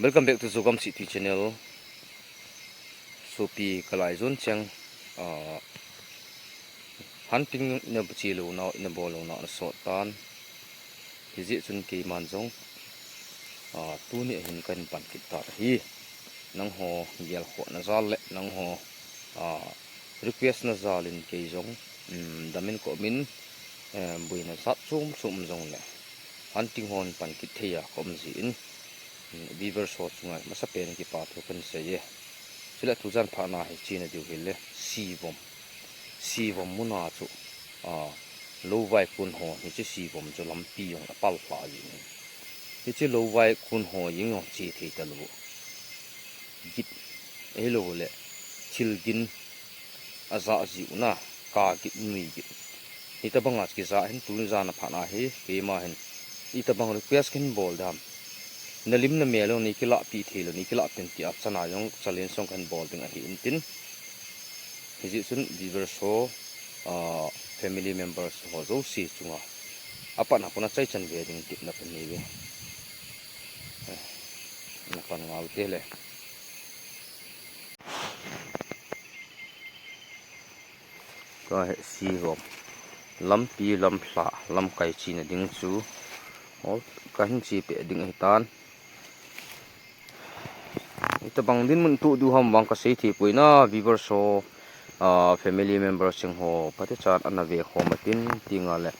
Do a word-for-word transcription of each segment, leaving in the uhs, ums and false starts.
Welcome back to Zogam City channel. Sopi kalai zon cheng, ah, hunting na buchi lo na, na bol lo na, na sot tan. Hijeh chun keiman jong, ah, tuni hin kan pan kit ta hi. Nangho gel kho na jal le, nangho, ah, request na jal in kei jong, um, damin ko min, eh, buina jat chom chom jong le. Hunting hon pan kit thei a kom ji in, um, viewers ho chunga masa pen kipa thu kan sei e. Chule tujan phat na hi china diu hile, sivom. Sivom muna chu, a, lou vaikun ho, hiche sivom chu lampi jong apal lha ji. Hiche lou vaikun ho jeng jong che thei ta lou. Git, ahilou le, thil gin aja jiu na, ka git, nui git. Hitabang a kija hin tuni jan a phat na hi, keima hin. Hitabang request kin bol dam. Na lim na mel jong nei kilah pi thei lou, nei kilah pen ti a chana jong challenge jong kan bol ding ahi intin. Hijeh chun viewers ho, ah, family members ho jouse chunga. Apat na kona chai chan ve ding tip na kan nei ve. Eh, na pan ngal te le. Ka he sivom. Lampi lamlha, lamkai china ding chu. Ol, ka hin chi pe ding ahi tan. Hitabang dinmun tu du ham vang ka sei thei poi na, viewers ho, ah, family members jeng ho, pate chan ana ve khom atin, tinga le,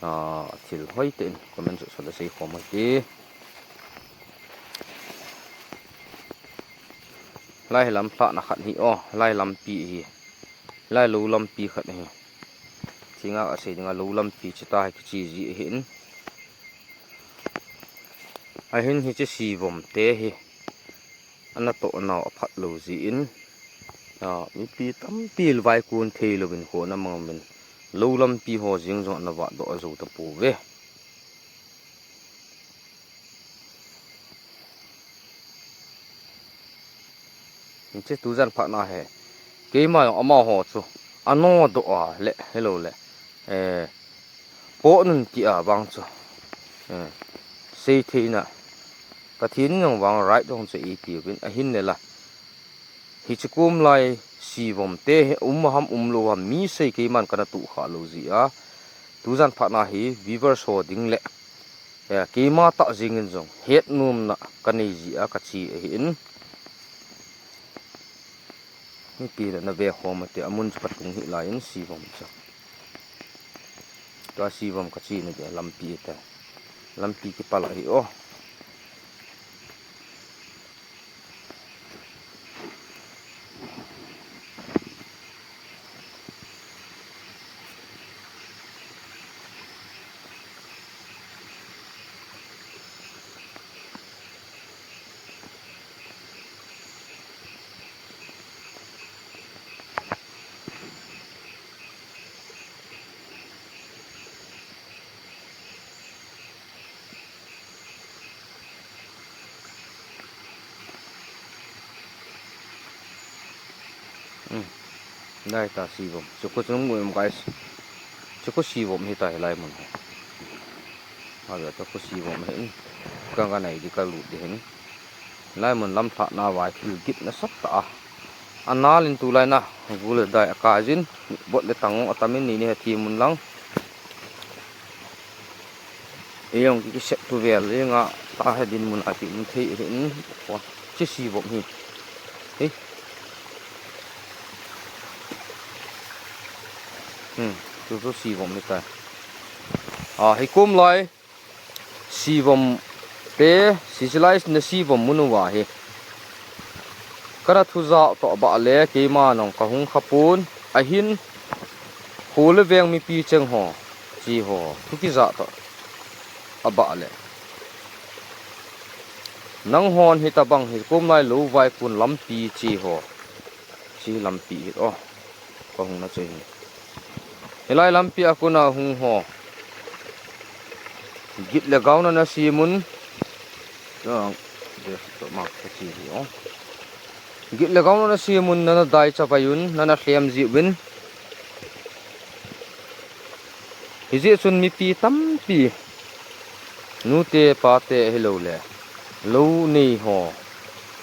ah, thil hoi te in comment section a sei khom ati. Lai lamlha na khat hi o, lai lampi hi. Lai lou lampi khat hi. Chinga a sei dinga lou lampi chita hi kichi ji ahin. Ahin hiche sivom te hi. Ana toh nau aphat lou ji in. A, mipi tampi vaikun thei louvin kho na mang min. Lou lampi ho jeng jong ana vah doh a jou ta pou ve. Hiche tujan phat na he. Keima jong amaho chu. Ano doh a le, hello le. Eh, po nun ti a vang chu. Eh, sei thei na. Pathen in jong vang right jong chu iti uvin ahin le la. Hiche kom lai sivom te hi um ham um lou ham mi sei keiman kana tuh kha lou ji a. Tujan phat na hi viewers ho ding le, eh, keima tah jeng in jong het nom na ka nei ji a ka chi ahin. Mipi le na ve khom ati a mun chu ka tung hi lai in sivom chu. Tua sivom ka chi na dia lampi ta. Lampi kipal ahi o. Hmm. Lai ta sivom. Chuko chung mu em guys. Chuko sivom hi ta hi lai mun. Ha ga ta ko sivom hin. Ka ga nai di ka lut di hin. Lai mun lamlha na vai thil git na sat ta a. Anal in tulai na, gu le dai a kai jin, bot le tang atamin ni ni he thi mun lang. Ei jong ki, kisep tu vel, ei nga ta he dinmun a ki um thei hin, chi sivom hi. Hei. Hmm, tu tu sivom hi ta. A, hi kom lai. Sivom te, sicilai na sivom mun uva hi. Kana thu jao toh bah le, keima nong ka hung kha pon, ahin, kho le veng mipi cheng ho, chi ho, thu kijah toh, abah le. Nanghon hitabang hi, kom lai lou vaikun lampi chi ho, chi lampi hi o. Ka hung na che hi. Hilai lampi a kona hung ho. Git le gauna na simun. Jong, Jesu to mak ka chi hi o. Git le gauna na simun nana dai chavai un, nana lhem ji uvin. Hijeh chun mipi tampi. Nute pate hilou le. Lou nei ho.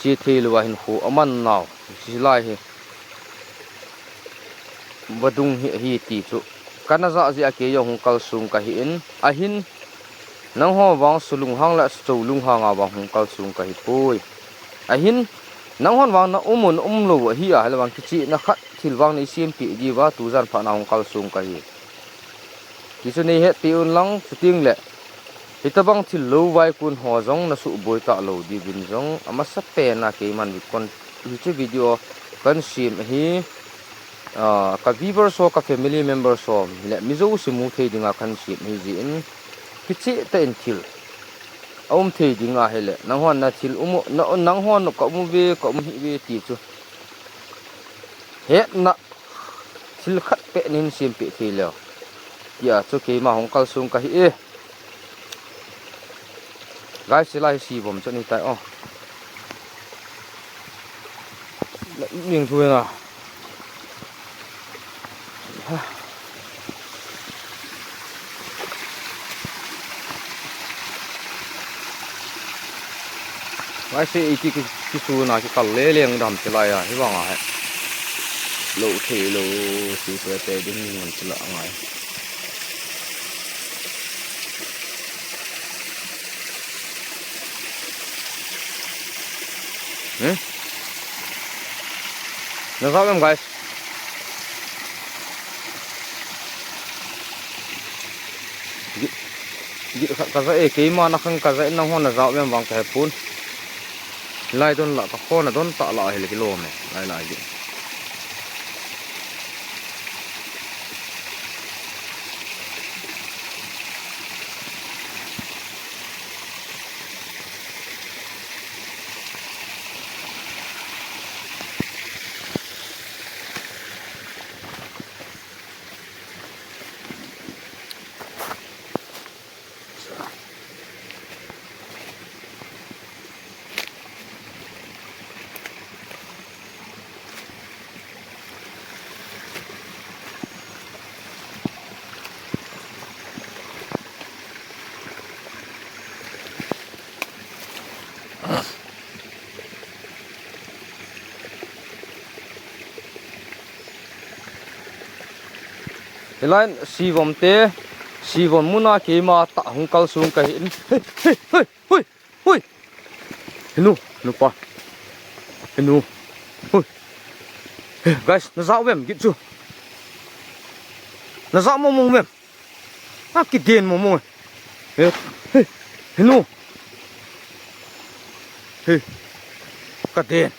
Che thei lou a hin khu aman nau. Silai hi. Vadung hi, hi ti chu. Kana ja jeh a kei jong hung kalsong kahi in. Ahin. Nangho vang sulunghang le cholunghang a vang hung kalsong kahi poi. Ahin. Nanghon vang na um un um lou ahi a, hile vang kichehna khat thil vang nei sempeh diu va, tujan phat na hung kalsong kahi. Ti chu nei hetpeh un lang, chuteng le. Hitabang thil lou vaikon ho jong na suboi talou diuvin jong, amasa pen a keiman kon, hiche video kan sem ahi, ah, ka viewers ho, ka family members ho, le mi jouse mu thei dinga kan sem ahi jeh in, kicheh tah in thil aum thei ding ahile, nanghon na thil um u, na, nanghon ka um uve, ka um hih uve ti chu. Hetna thil khat beh nei sempeh thei leu. Tia chu keima hung kalsong kahi e. Guys, silai hi sivom chu ahitai o. Ning thu na. Guys, iti ki, kisuna kikal le leng dam te lai a, hivang a he. Lou thei lou, ti pe te ding mun chu la ngai. Hmm? Na ja em, guys? Git, git khat ka ja e, keima na khang ka ja e, nanghon na ja em vang ka he pon. Lai don la, ka khon a don ta la hile kilom e. Lai lai git. Hilai sivom te, sivom muna keima tah hung kalsong kahi in. Hei, hei, hei, hei, hei. Henu, henu pa. Henu. Hei. Hei, guys, na ja em git chu. Na ja mong mong em. A kiden mong mong. Hei, hei, henu. Hei, ka den.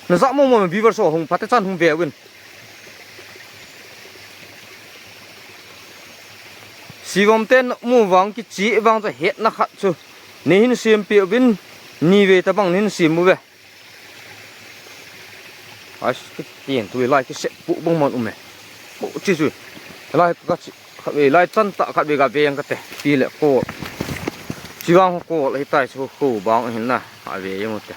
Na ja mong mong, viewers ho hung phat chan hung ve uvin. Sivom te na mu vang kicheh vang chu hetna khat chu. Nei hin sempeh uvin, ni vei tabang nei hin sem uve. Ai, kiten tu lai kisep pu bang man um e. Pu chi chu. Lai ka chi, khat vei lai chan tah khat vei ga ve ang kate. Pi le ko. Chi vang ko le hitai chu ko bang hin na. A ve ang te.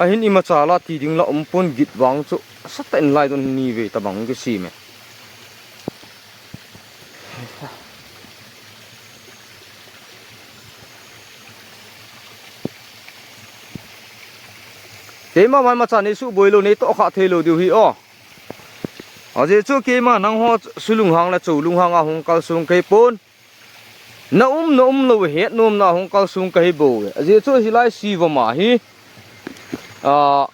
Ahin imacha la ti ding la um pon git vang chu. Sat tah in lai don ni vei tabang kisem e. Keima vang imacha nei suboi lou, nei tohkha thei lou diu hi o. Ajeh chu keima nangho sulunghang le cholunghang a hung kalsong kahi pon. Na um, na um lou het nom na hung kalsong kahi bou ve. Ajeh chu hilai sivom a hi. A,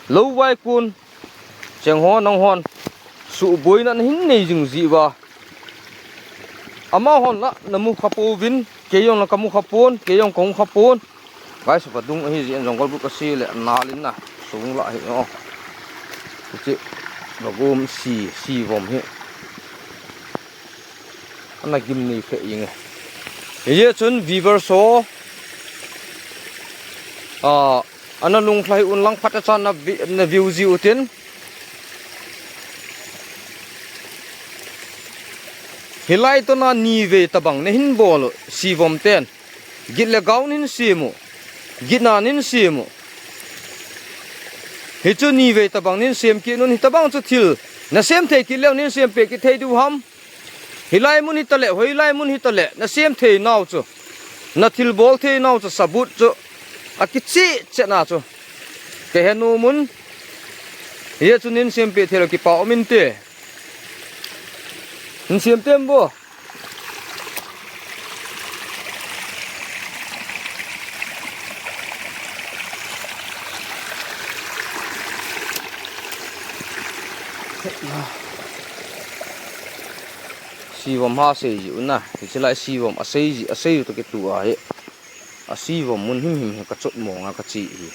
lou vaikon, cheng ho nanghon, suhboina nahin nei jing jeh uva. Amahon la, na mu kha pouvin, kei jong la ka mu kha pon, kei jong ka hung kha pon. Guys, vadung ahi jeh in jungle book a si le, nal in na, sung la hi, o. Hiche, vagom si, sivom hi. Ana gim nei khe inge. Hijeh chun viewers ho. A, ana lunglhai un lang phat a chan na vi-, na view ji utin. Hilai tona ni vei tabang na hin bol u, sivom ten. Git le gau nin sem u. Git na nin sem u. Hichu ni vei tabang nin sem kit un, hitabang chu thil Nasem thei kit leu, nin sem peh kit thei diu ham. Hilai mun hitaleh, hoilai mun hitaleh, nasem thei nau chu, nathil bol thei nau chu, sabut chu akicheh cheh na chu kahe nom un. Hijeh chun nin sem peh thei lou kipa um inte. Nin sem tem vo. Sivom ha sei ji u na, hiche lai sivom asei ji, asei u toh kitu ahi. Asivom mun himhim hi kachot mong a kache hi.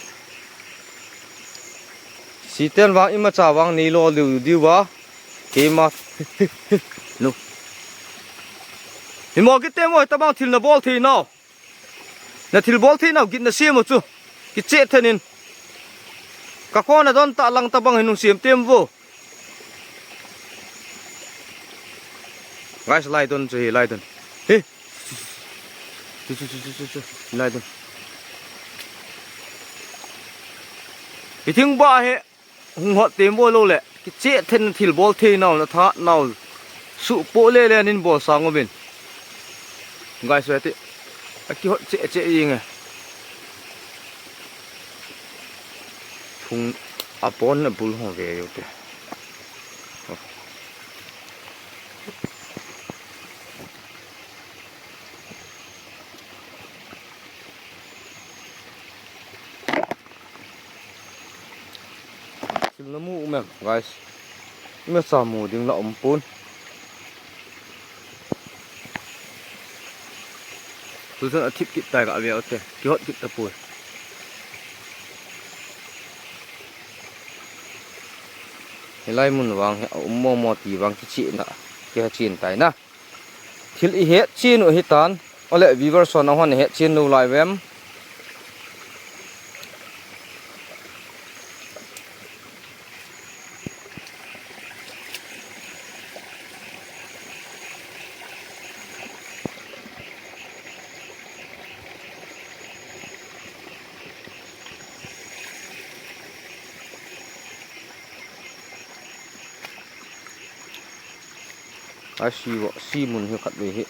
Siten vang imacha vang neilo diu diu va. Keima. Nu. Himo kite mo, tabang thil nabol thei nau. Nathil bol thei nau gin nasem u chu. Kicheh then in. Kakon adon tah lang tabang hin hung sem tem vo. Guys, lai don chu hi, lai don. Hi. Chu, chu, chu, chu, chu, chu. Lai don. Hi thing ba hi. Hung hot tem vo lou le. Kicheh then, nathil bol thei nau, natha nau. Suhpoh le le nin bol sang uvin. Guys, ve ti. Akihot cheh cheh jing e. Thung apon abul ho ve u te. Thil namu um em, guys? Imacha mu ding la um pon. Tuchun athip kit tai, kave u te. Kihot kit tapoi. Hilai mun vang hi aum mo mo ti vang kicheh na. Kihe chen tai na. Thil ihet chen u hitan. Ole viewers ho, nahon hetchen lou lai vem? Asi vo, si mun hi khatvei hi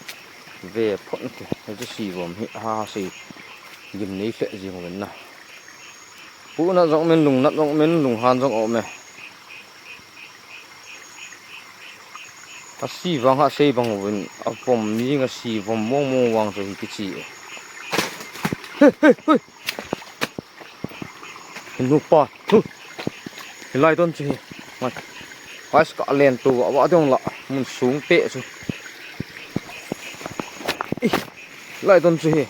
ve phot te. Hiche sivom hi ha sei gimnei lheh jing uvin na. Puhnat jong um in, lungnat jong um in, lunghan jong um e. Asi vang ha sei bang uvin, avom jing a, sivom mong mong vang chu hi kichi e. He, he, he. Nupa, hu. Hilai don chu hi. Mai. Guys, ka len tu, ava dong la. Mun sung pe chu. Ih. Hilai don chu hi.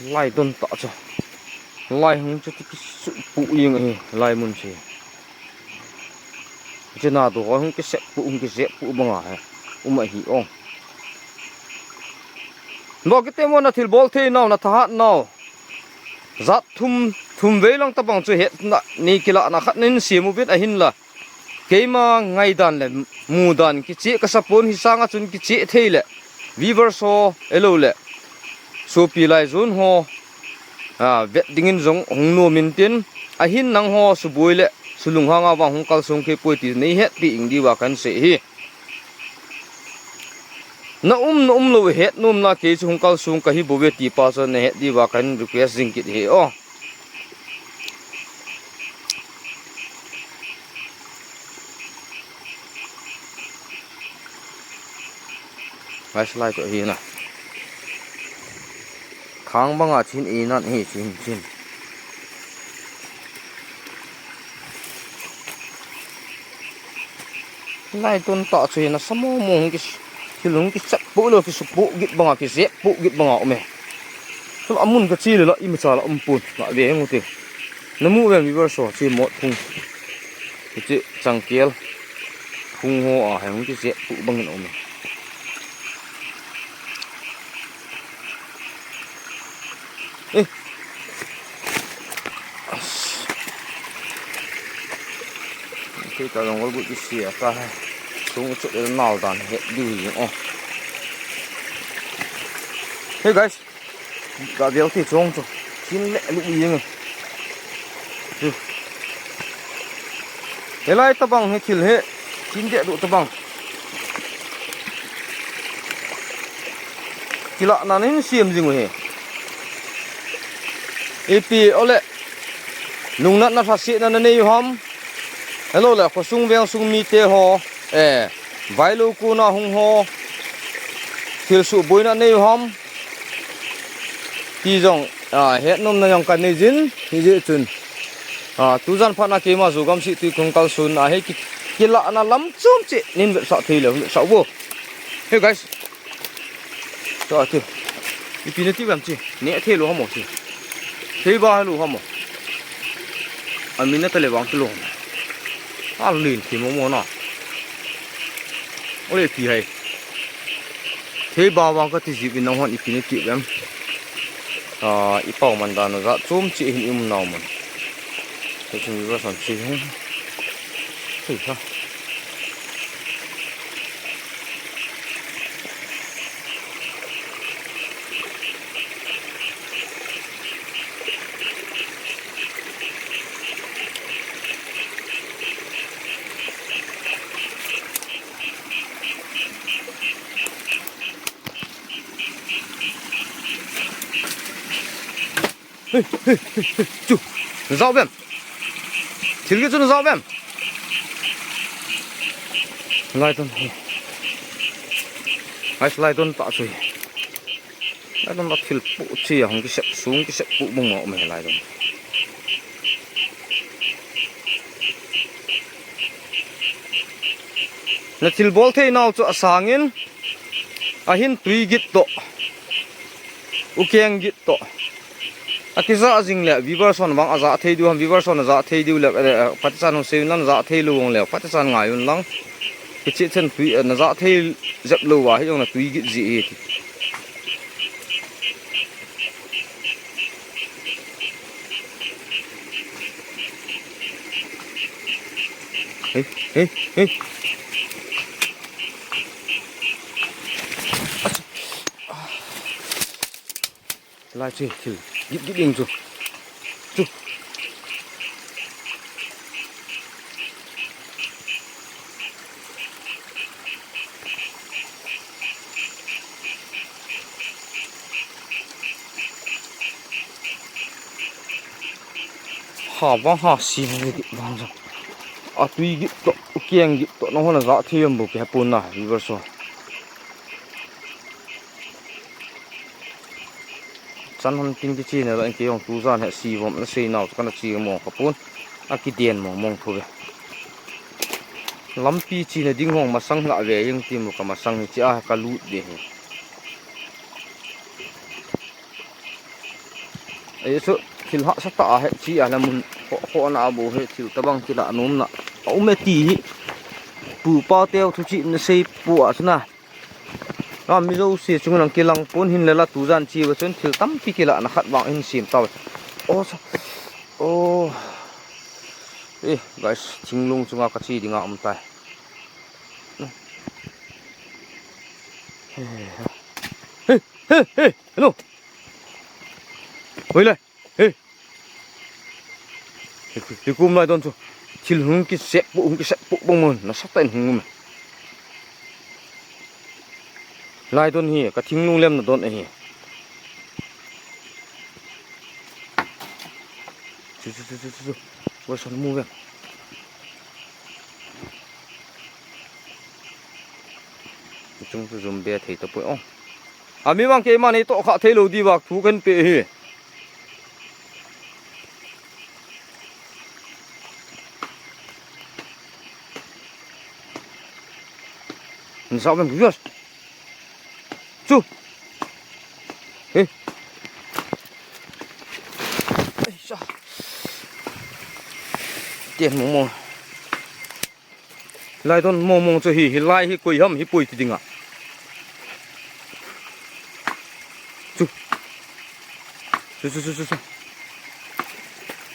Hilai don ta chu. Hilai hung chu ti kisu pu ing hi. Hilai mun chu hi. Chena do hung kisep pu, hung kisep pu banga he. Um ahi ong. Bo kite mo, nathil bol thei nau, nathahat nau. Jat thum, thum vei lang tabang chu hetna, nei kilahna khat nei sem uvin ahinla. Keima ngaidan le mudan kicheh kasa pon, hisanga chun kicheh thei le. Viewers ho, elo le. Sopi lai jun ho. A, vet dingin jong hung nom in tin. Ahin nangho suboi le sulunghang a vang hung kalsong kei poi ti nei hetpi ing diuva kahin sei hi. Na um, na um lou het nom na, kei chu hung kalsong kahi bouve ti pa chu na het diuva kahin request jing kit hi o. Guys, lai chu hi na. Khang banga chin i nan hi chin chin. Lai tun ta chu hi nasa mo mo hung ki, thil hung kisep pu lou, kisu pu git banga, kisep pu git banga um e. Chun amun kachi le la imacha la um pon, la ve hung u te. Namu ve mi ver so chi mot phung. Kichi changkel. Phung ho a hung kisep pu bangin um e. Eh. Kei ta jong gol gut isi ata hai. Sung chu le nal dan he diu hi o. Hey guys. Ka vel ti chong chu. Chin le lu yeng. Chu. Hilai tabang hi thil hi, tin deh duh tabang. Kilahna nin siam jing u hi. Ipi ole, lungnatna lhasetna na nei u ham. Hello le, khosung vengsung mite ho, eh, vailou kona hung ho, thil suhboina nei u ham. Ti jong, ah, hetnomna jong ka nei jin, hijeh chun. Ah, tujan phatna keima Zogam Sih Tuikhong kalson a hi ki, kilahna lam chom cheh nin vetsah thei leu, vetsah vo. Hey guys. Cho ati. Ipi nati vem chi. Neh thei lou ham o chi. Theiba lou ham o. Amin nata le vang ti lou. Alin ti mo mo na. Ole pi hai. Theiba vang kati jipin nang hon ipi nati vem. Ah, i pau man dan u jat chom cheh hin i um nau man. Kei chun viewers hon chi hung. Thei ha. Hey, hey, hey, hey, chu. Na jao vem. Thil kit chu na jao vem. Lai ton. Ai, lai ton ta chu. Lai ton ta thil pu chi a hung kisep, sung kisep pu bung mo me lai ton. Na thil bol thei nau chu asangin. Ahin tui git toh. Ukeng git toh. Akija jing le, viewers hon vang aja thei diu ham, viewers hon aja thei diu le, eh, eh, Pathen hon sei lan ja thei lou vang le, Pathen ngai un lang. Kichi chen tui, eh, na ja thei jep lou va, hi jong na tui git ji e ti. Hey, hey, hey. Lai chu thil git git ding chu. Chu. Ha vang ha si git vang jong. Atui git toh, ukeng git toh, nahon aja thei em bou kihepon na, viewers ho. Chan hon ting kichena la in kei jong tujan hi si vom na sei nau chu kana chi mong kha pon. Akiden mong mong thu ve. Lampi chena ding hong masang hlah ve jeng ti mu ka masang hi chi a ka lut ve hi. Ei chu thil hahsa tah a hi chi a la mun kho, kho na a bou hi thil tabang kilah nomna. A um e ti hi. Pu pa teu thu chi na sei pu a chu na. A mi jouse chung lang kilang pon hin le la tujan chi va chun thil tampi kilahna khat vang hin sim tau. Oh, sa-, oh. Eh, guys, thinglung chunga ka chi dinga um tai. Hey, hey, hey, hello. Hoi le. Hey. Hi, hi, hi kum lai don chu. Thil hung kisep pu, hung kisep pu bang mun. Nasatah in hung um. Lai don hi, ka thinglung lemna don ahi. Chu, chu, chu, chu, chu, chu. Wa san mu ve. Chung chu zum be thei tapoi o. A mi vang keima nei toh kha thei lou di vak thu kan pe hi. Ni sa vem viewers. Chu. He. Ai sa. Tien mong mong. Lai don mong mong chu hi, hi lai hi koi ham, hi poi ti dinga. Chu. Chu, chu, chu, chu, chu.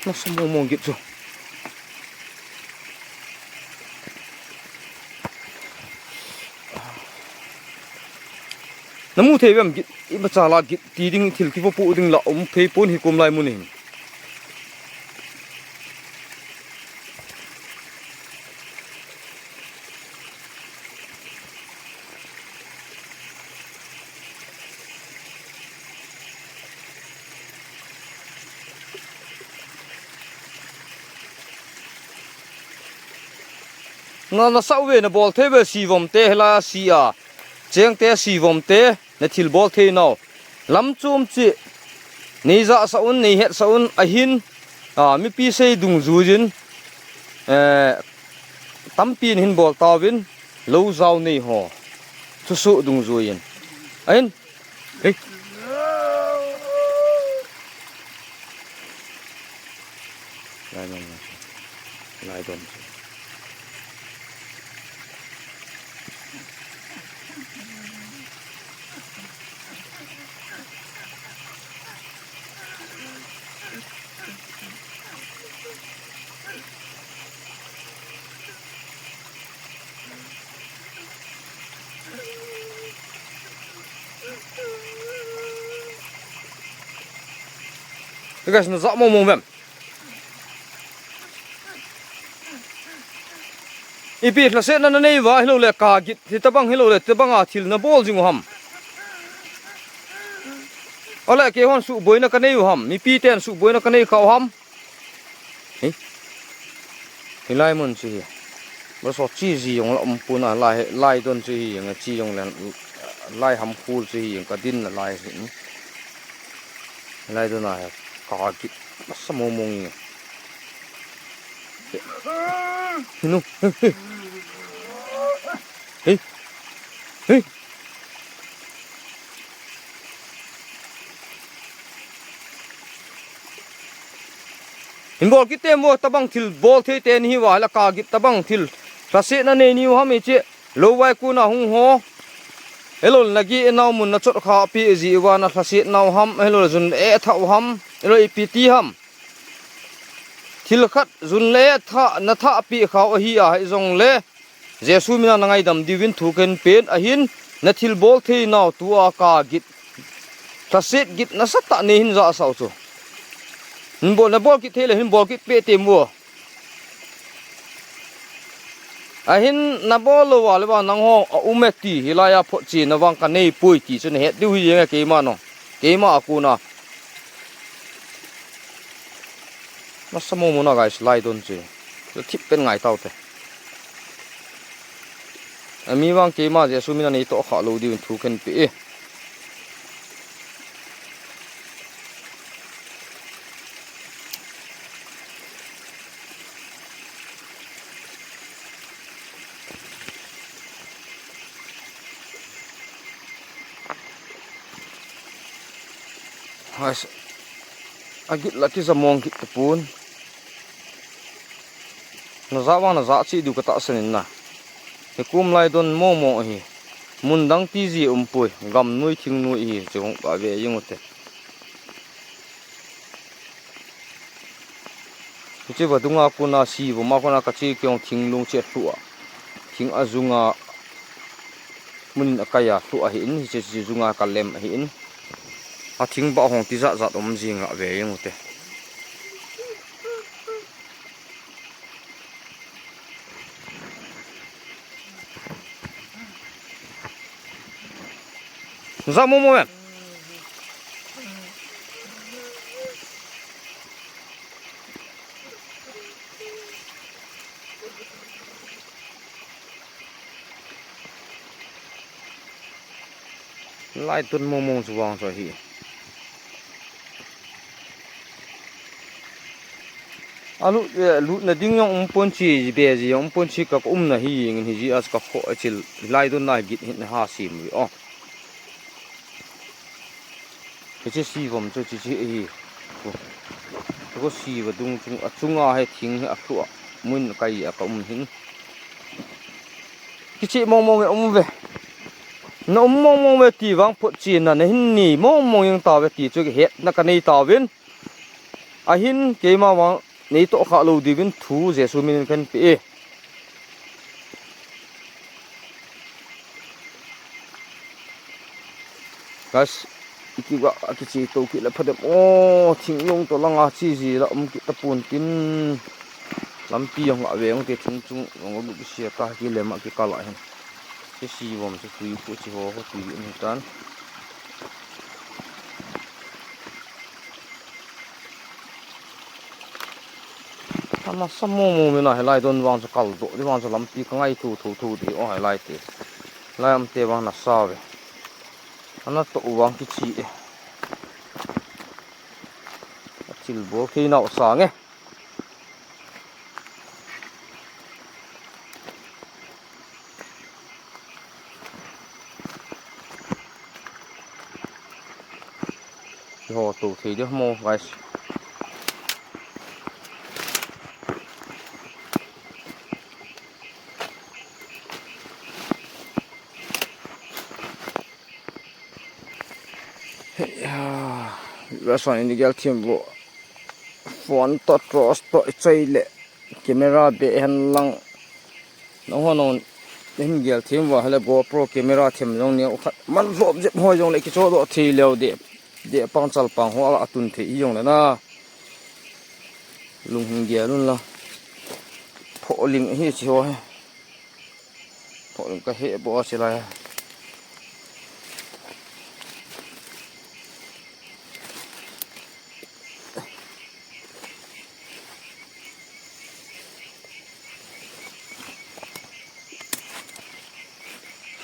Nasa mong mong git chu. Na mu thei vem git, imacha la git, ti ding thil kivo pu ding la um thei pon hi kum lai mun hin. Na, na sah uve, na bol thei uve, sivom te, hilai a si a. Cheng te, sivom te, na thil bol thei nau. Lam chom chi. Nei ja sah un, nei het sah un, ahin. A, mipi sei dungjuiyin. Eh, tampi na hin bol tauvin. Lo jao nei ho. Thusoh dungjuiyin. Ahin. Hei. Lai man na. Lai don. Guys, na ja mong mong vem. Ipi lhasetna na nei uva, hilou le ka git, hitabang hilou le, tabang a thil na bol jing u ham. Ole keihon suhboina ka nei u ham, mipi ten suhboina ka nei kha u ham. Hei. Hilai mun chu hi. Ba so chi ji jong la um pon a lai, lai don chu hi jong chi jong le lai ham khul chu hi jong ka din la lai hi. Lai don a he ka ki sa mo mo ngi. Hinu. Hei. Hei. Hin bol kit temo, tabang thil bol thei te ni hi uva, la ka git tabang thil. Lhasetna nei ni u ham ichi, lo vai kuna hung ho. Helou le na gi enau mun na chot kha pi ji uva na lhasetna u ham, helou le jun le e tha u ham, helou ipi ti ham. Thil khat jun le e tha na tha pi kha u hi a, hijong le. Jesu mina na ngaidam diuvin thu ken pen ahin, na thil bol thei nau tua ka git. Lhaset git nasatah nei hin ja sau chu. Hin bol, na bol kit thei le hin bol kit pe temo. Ahin na bol lou uva le vang nangho a um e ti hilai a photchenna vang ka nei poi ti chu na het diu hi jeng e keima no. Keima a kona. Nasa mo mo na guys, lai don chu. Chu thip pen ngai tau te. Ami vang keima Jesu mina nei toh kha lou diuvin thu ken pe e. Hais, agit la kija mong kit tapon. Na ja vang na ja chi diu ka tahsan in na. Hikum lai don mo mo hi. Mun dang ti ji um poi, gam noi thing noi hi, chu hung ka ve jing u te. Hiche vadung a kona si, voma kona ka chi kiong thinglung che lhu a. Thing a jung a mun a kai a lhu ahi in, hiche chi jung a ka lem ahi in. A thing ba hong ti jat jat um jing a ve jing u te. Za mo mo em. Lai tun mo mo chu vang chu hi. A lut, eh, lutna ding jong um pon chi, be ji jong um pon chi ka, ka umna hi jeng in hi ji a ka kho a chil lai don na git hin ha sim ri o. Hiche si vom chu chi chi hi. Ko, ko si vadung chung, a chunga he thing he a khu a. Mun kai a ka um hin. Kichi mong mong e um ve. Na um mong mong ve ti vang photchenna na hin ni mong mong jeng ta ve ti chu kihetna ka nei tauvin. Ahin keima vang nei toh kha lou diuvin thu Jesu min in kan pe e. Guys, iti ga kichi to kit le phadem o, thinglung to langa chi ji la um kit tapon tin. Lampi jong a ve jong te thing chung jong a bu kisia ta ki lema ki kala hin. Kisi vom chu tui pu chi ho ho tui in tan. Ana sa mo mo mina hilai don vang chu kal doh di vang chu lampi ka ngai thu thu thu di o hilai te. Lai am te vang na sa ve. Ana to vang kichi e. Thil bol kei nau sa nge. Ho to thei dia mo guys. Rason in gel thim vo. Phone to, torch to, i chai le camera be hen lang. Nang ho nang hin gel thim vo, hele GoPro camera thim jong neo khat. Man lop jep hoi jong le kicho doh thei leu de. De pang chal pang ho a tun thei jong le na. Lung hin gel un la. Pho ling hi chi ho he. Pho ling ka he bo a chi lai.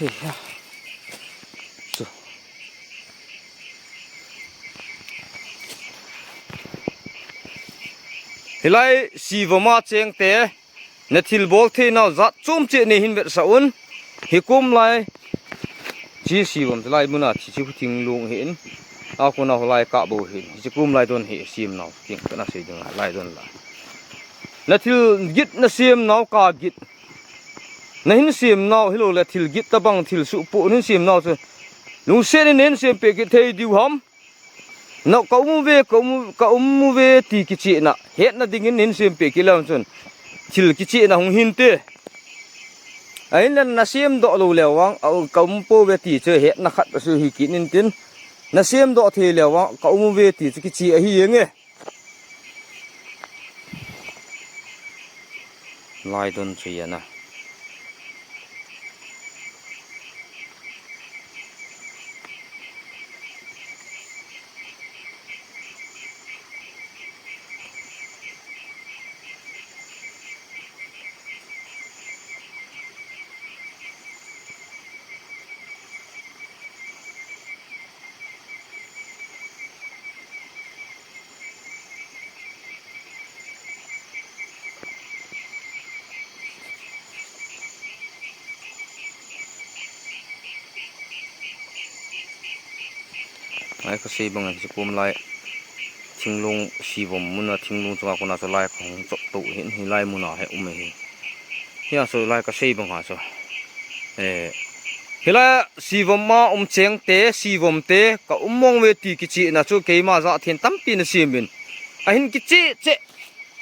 Hi ha. Chu. Hilai sivom a cheng te. Na thil bol thei nau jat chom cheh nei hin vetsah un. Hi kum lai. Chi sivom te lai muna chi chi thinglung hin. A kona ho lai ka bo hin. Chi kum lai don hi sim nau. King ka na sei ding lai don la. Na thil git na sim nau ka git. Na hin sim nau hilou le thil git tabang thil suhpu hin sim nau chu. Lungset in hin sim pe kit thei diu ham. Na ka um uve, ka um, ka um uve ti kichihna, hetna dingin hin sempeh kit leu chun, thil kichihna hung hin te. Ahinla na semdoh lou leu vang, a, ka um pouve ti chu hetna khat a chu hi kit in tin, na semdoh thei leu vang, ka um uve ti chu kichih ahi nge. Lai don chu ana. Lai ka sei bang a, hiche kum lai thinglung sivom muna thinglung chunga kona chu lai ka hung chop tou hin, hilai muna hi um ahi. Hia chu lai ka sei bang a chu. Eh, hilai sivom a um cheng te, sivom te, ka um mong ve ti kichihna chu keima jat hin tampi na sem in. Ahin kichih cheh,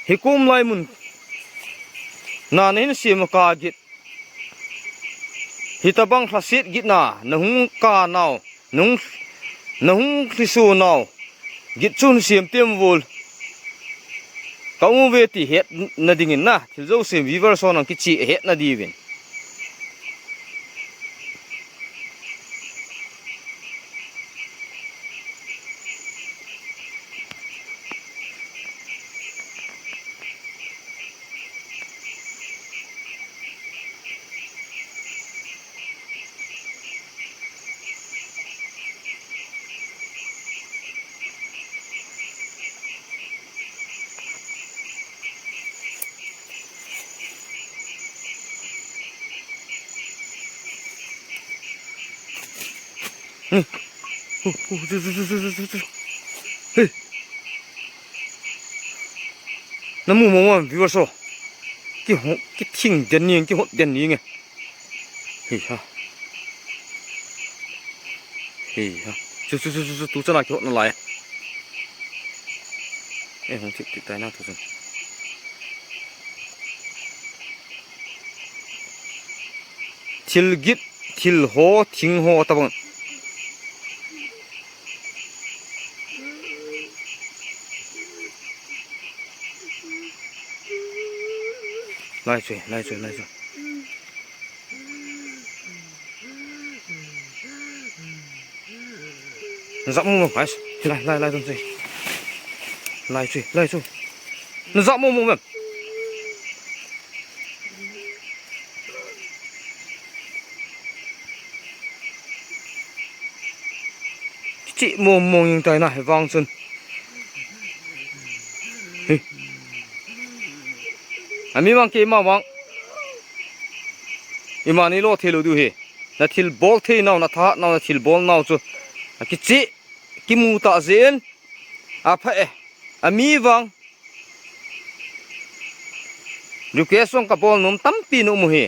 hi kum lai mun. Na, na hin sem ka git. Hitabang lhaset gitna, na hung ka nau, na hung, na hung lhiso nau, git chun sem tem vul. Ka um uve ti hetna dingin na, thil jouse viewers hon kichih hetna diuvin. Hmm. Hu, hu, chu, chu, chu. Hey. Na mu mo mo viewers ho. Kihot, kithing den ni, kihot den ni nge. Hi ha. Hi ha. Chu, chu, chu, chu, chu, tu chana kihot nalai. Eh, hung thip thip tai na tu chun. Thil git, thil ho, thing ho tabang. Lai chu, lai chu, lai chu. Na jap mo mo, guys. Lai, lai, lai, don chu. Lai chu, lai chu. Na jap mo mo mem. Ti mong mong jing tai na hi vang chun. Hi. Ami vang keima vang. Ima nei lo thei lou diu hi. Na thil bol thei nau, na tha nau, na thil bol nau chu. A kichi, kimu ta jin. A pha e. Ami vang. Request jong ka bol nom tampi na um u hi.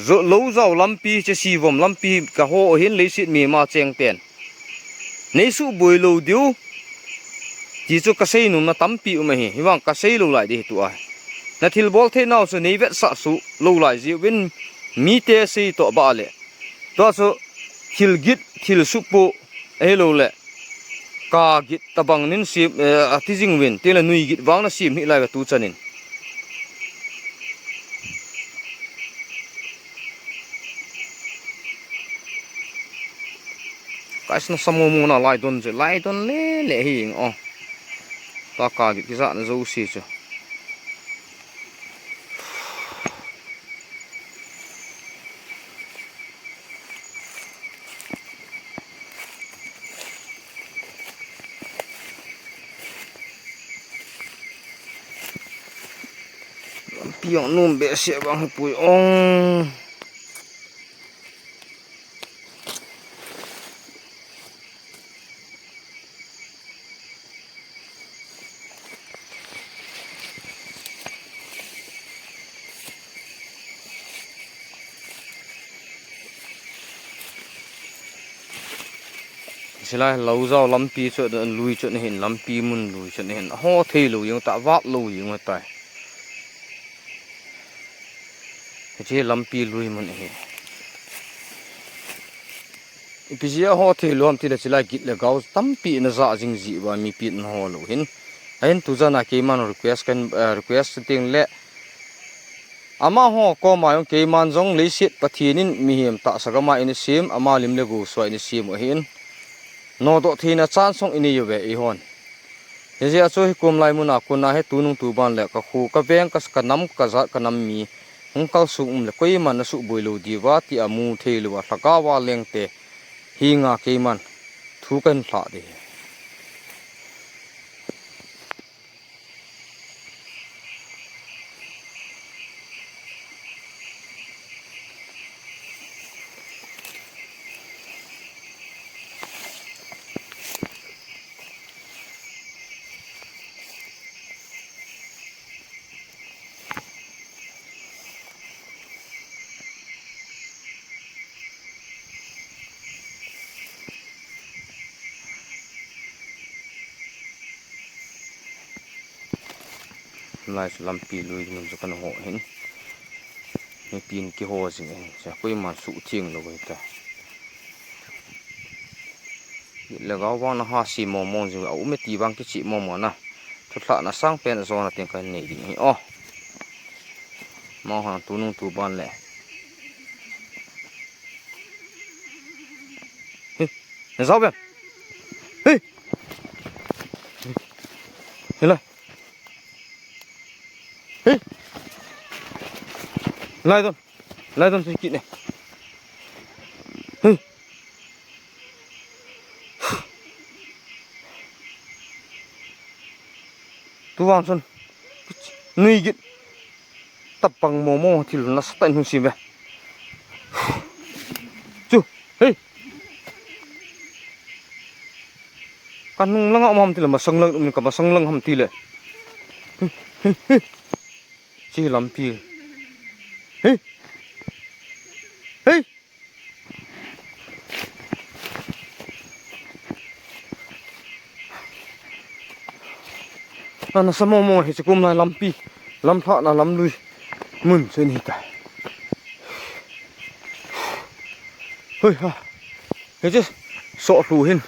Zo, lo jao lampi, che sivom lampi ka ho hin leiset mi ma cheng pen. Nei suboi lou diu. Ti chu ka sei nom na tampi um ahi. Hi vang ka sei lou lai di hi tu a. Na thil bol thei nau chu nei vetsah su lou lai ji uvin mite sei to ba le. Tua chu thil git, thil supu, ahilou le. Ka git tabang nin sim, eh, ati jing uvin, ti le nui git vang na sim hi lai ka tu chanin. Guys, na samo mo na lai don je, lai don le le hi ing o. Ta ka git kija na jo si chu. Lampi jong nom behseh vang hi pui ong. Silai lo jao lampi chu, lui chu nahin, lampi mun lui chu nahin. Ho thei lou jeng ta, vat lou jeng tai. Hiche lampi lui mun ahi. Ipi jeh a ho thei lou ham tile chilai git le gao tampi na ja jing ji uva mipi na ho lou hin. Ahin tu jan a keiman request kan, eh, request ting le. Amaho koma jong keiman jong leiset Pathen in mihem tahsa gam a eina sem, ama lim le gou sua eina sem u ahin. Nodoh theina chan song inei uve eihon. Hijeh a chu hi kum lai mun a kon a hi tunung tuban le ka khu, ka veng, ka, ka nam, ka jat, ka nam mi hung kalsong um le koiman na suboi lou diuva ti a mu thei lou a lhagao a lengte henga keiman thu kahin lhah ding ahi. Lai chu lampi lui mun chu kana ho hin. Mipin kiho jing hin. Cha koiman suhtheng lou ahi ta. Lhagao vang na ha si mong mong jing a um e ti vang kichi mong mong na. Thulhahna sang pen jona teng ka nei ding ahi o. Mong hang tunung tuban le. Hi, na jao bem. Hi. Hi la. Hi. Lai don. Lai don si kit ne. Hi. Tu vang chun nui git tapang momo thil nasatah in hung sim ve. Chu, hei. Ka nung langa um ham tile, masang lang um ka masang lang ham tile. Hei, hei, hei. Chi lampi. Hei. Hei. Ana sa momo hiche kum lai lampi, lamlhahna lamlui mun chu ahi tai. Hoi ha. Hiche soh lhu hin.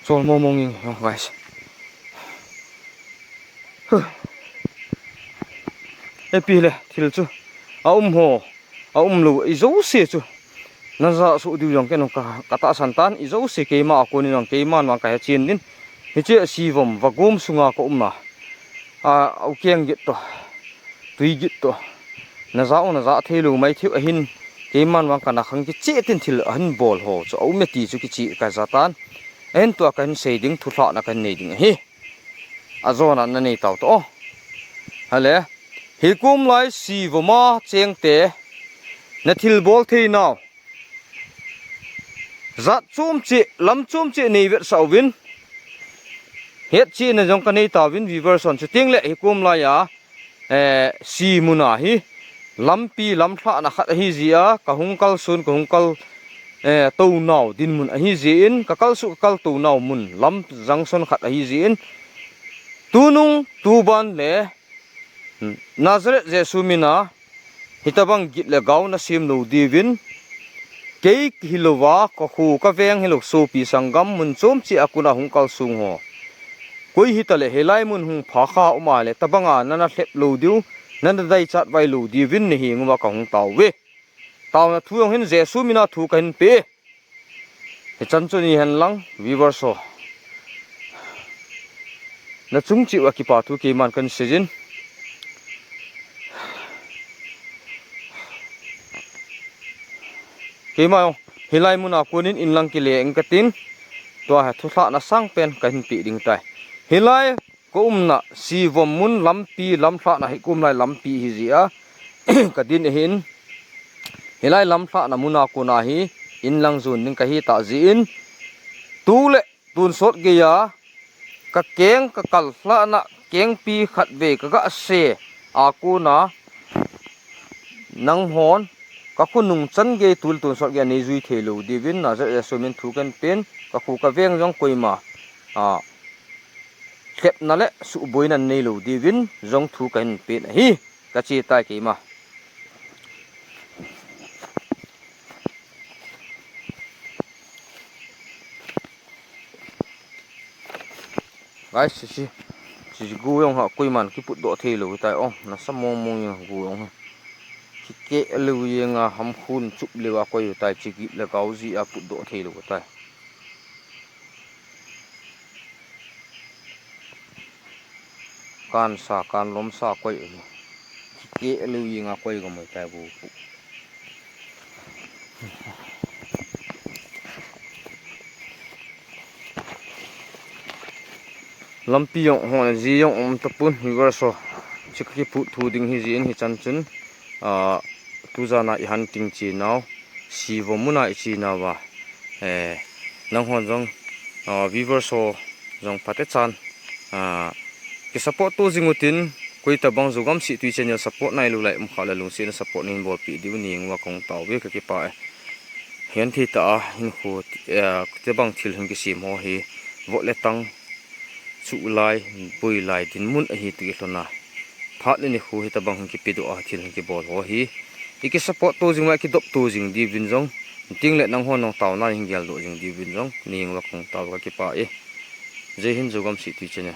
Chol momo nging, guys. Epi le thil chu a um ho, a um lou, ijouse chu na ja soh diu jong kei nung ka, ka tahsan tan, ijouse keima a kon in jong keiman vang ka hechen din. Hiche sivom vagom sunga ka umna. A, u keng git to, tui git to. Na ja u na ja thei lou mai thei u ahin, Keiman vang kana khang kicheh tin thil ahin bol ho chu aume ti chu kicheh kaja tan. Ahin tua kahin sei ding, thulhahna kahin nei ding ahi. Ajona nanei tau to. Hale, hikum lai si voma chengte, nathil bol thei nau. Jat chom cheh, lam chom cheh nei vetsah uvin. Hetchetna jong kanei tauvin, viewers hon, chuteng le hikum laiya, eh, si muna hi lampi lamlhahna khat ahi jeh a, kahung kalson, kahung kal, eh, tou nau dinmun ahi jeh in, kakalsuh kakaltou nau mun lam junction khat ahi jeh in, tunung tuban le Nazareth Jesu mina hitabang git le gau nasem lou diuvin, kei hilouva, kakho kaveng hilou sopi sanggam mun chom cheh a kona hung kalsong ho, koi hitale hilai mun hung phakha uma le tabanga nana lhep lou diu, nana daichat vai lou diuvin nahenguva kahung tauve. Taona thu jong hin Jesu mina thu kahin pe. Hichan chu ni henlang, viewers ho, nachung cheh uva kipa thu keiman kahin seijin. Keima jong hilai muna konin inlang kile ing katin, tua hi thulhahna sangpen kahin pe ding tai. Hilai kaumna si vom mun lampi lamlhahna hikum lai lampi ahi jeh a, kadin ahin, hilai lamlhahna muna kona hi inlang jon ding kahi tah jeh in, tule tonsot geiya kakeng kakal lhahna kengpi khatvei kagase a kona nanghon kakhonung chan gei tule tonsot geiya neijui thei lou diuvin, Nazareth Jesu min thu kahin pen, kakho kaveng jong koima, a, lhepna le suhboina nei lou diuvin jong thu kahin pen ahi, kache tai keima. Guys, si, si, si gu jong ha koiman kiputdoh thei lou tai, o, nasa mong mong jeng gu jong ha. Kikeh lou jenga hamkhun chup leuva koi u tai, chi git le gau jeh a putdoh thei lou tai. Kansa, kanlomsa koi ahi. Kikeh lou jenga koi gam u tai gu pu. Lampi jong hon ji jong um tapon, viewers ho. Chika kiput thu ding hi jin hichan chun, a, tujana i hunting chenau, si vom muna i chenauva, eh, nanghon jong, a, viewers ho jong phatechan, a, kisupport to jing utin, koitabang Jogam Sihtui channel support nailou lai um khah le lungsetna support neihin bolpeh diu ningva kahung tauve, kakipah e. Hiche thei tah a hinkho, eh, tobang thil hin kisem ho hi, vot le tang, chuh lai, boi lai dinmun ahi ti kilhon a. Phat le nikho hitobang hin kipedoh a thil hin kibol ho hi, i kisupport to jing uva, i kidop to jing diuvin jong, chuteng le nanghon jong taona hin geldoh jing diuvin jong ningva kahung tauve, kakipah e. Jai Hind, Jogam Sihtui channel.